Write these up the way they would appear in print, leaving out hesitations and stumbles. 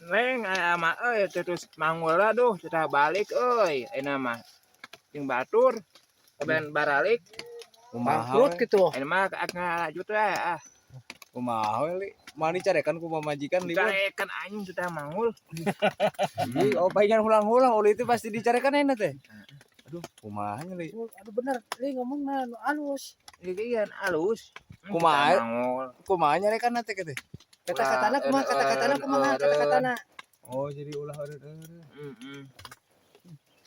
Neng aya mah euy, terus manggul, aduh, kita balik euy, ayeuna mah. Jeung batur ben baralik. Kumaha Bangkrut we? Gitu. Ayeuna mah ngalanjut we ah. Kumaha we, Li? Mani carekan ku pamajikan libur. Carekan anjing sudah manggul. Ih, oh, palingan hulang-hulang Uli itu pasti dicarekan ayeuna teh. Aduh, kumaha nya, Li? Aduh, bener, Li, ngomongna nu alus. Iya, alus. Kumaha? Manggul. Kumaha nyarekan teh teh? Kata-katana kumaha, kata-katana kumaha, kata-katana? Oh, jadi ulah eureun-eureun. Heeh.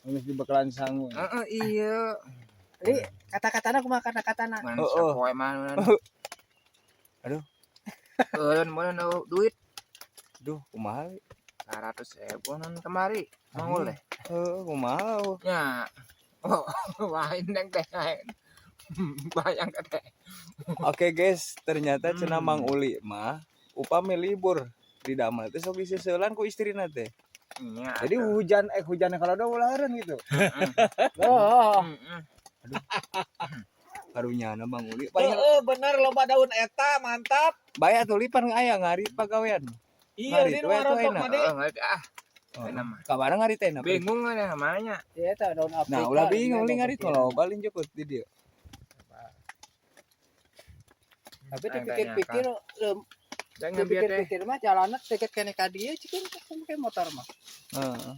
Geus dibekalan sangu. Heeh, iya. Li, kata-katana kumaha, kata-katana? Man Oh, oh. sapoe mah. Aduh. Eureun mun duit. Duh, kumaha, Li? 100 ribu non kemari manggul deh. Heeh, kumaha? Oh. Ya. Oh, lain neng teh lain. Bayang ke teh. Oke guys, ternyata cenah Mang Uli mah upami libur di damel teh sok diseuselan ku istrina teh. Iya. Jadi hujan, eh, hujan kalau ada ulah eureun gitu. Oh, Heeh. Karunyana Mang Uli. Paling Heeh, bener, loba daun eta, mantap. Baya tuh lipan aya ngarit pagawean. Iya, Ngarit ini we atuh warontok enak. mah, Dek. Oh, ngerti ah. Enak mah. Kabarang ngarit teh. Bingung ada namanya. Ya eta daun Afrika. Nah, ulah bingung li, ngarit mah loba lin jukut di dieu. Tapi dipikir-pikir, Jangan biar teh. dipikir-pikir mah jalanna deket keneh ka dieu cikeun make motor mah. Heeh.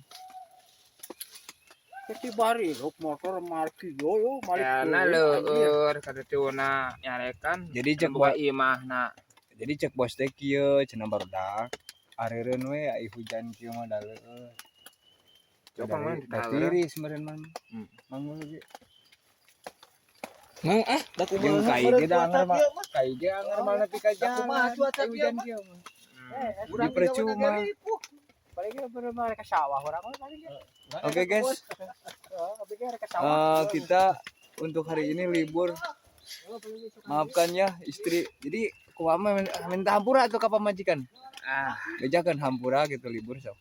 Keti bari lo motor marki yo yo malik. Ya na leueur katutuna nyarekan. Jadi cek boga imahna. Jadi cek bos teh kieu cenah, barudak. Areureun we ai hujan kieu mah da leueur. Coba mah Da tiris meureun mah. Manggul ge. Mang ah, da Jeung kumaha kai meureun ge da cuaca anger mah. kieu mah. Kai ge anger mah nepi ka Da jalan. kumaha cuaca Ai kieu hujan mah? kieu mah. Urang Di percuma. Paling ge bener mah ke sawah urang mah paling ge. Oke guys, Heeh, tapi ge ke sawah. Kita untuk hari ini libur. Maafkan ya istri. Jadi kumaha minta hampura atau ka pamajikan? Ah, Bejakeun hampura gitu libur sok.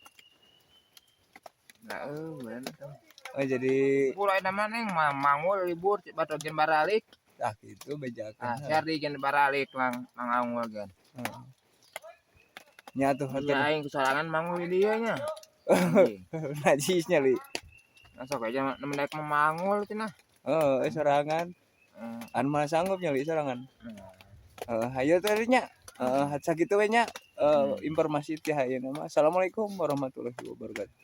Nah, eueuh bener tuh. Oh, jadi Libur ayeuna mah neng manggul libur batur gen baralik. Ah, gitu bejakeun. Ah, siar di gen baralik lang mangangul gen. Heeh. Nya tuh Ya atuh. Aing kesorangan manggul di dieu nya. Najisnya li. Nah, sok aja nemen mangul cenah. Oh, sorangan. Anu mah sanggup nya li sorangan. Heeh, hayu teh nya. Heeh, sakitu we nya informasi ti ayeuna mah. Assalamualaikum warahmatullahi wabarakatuh.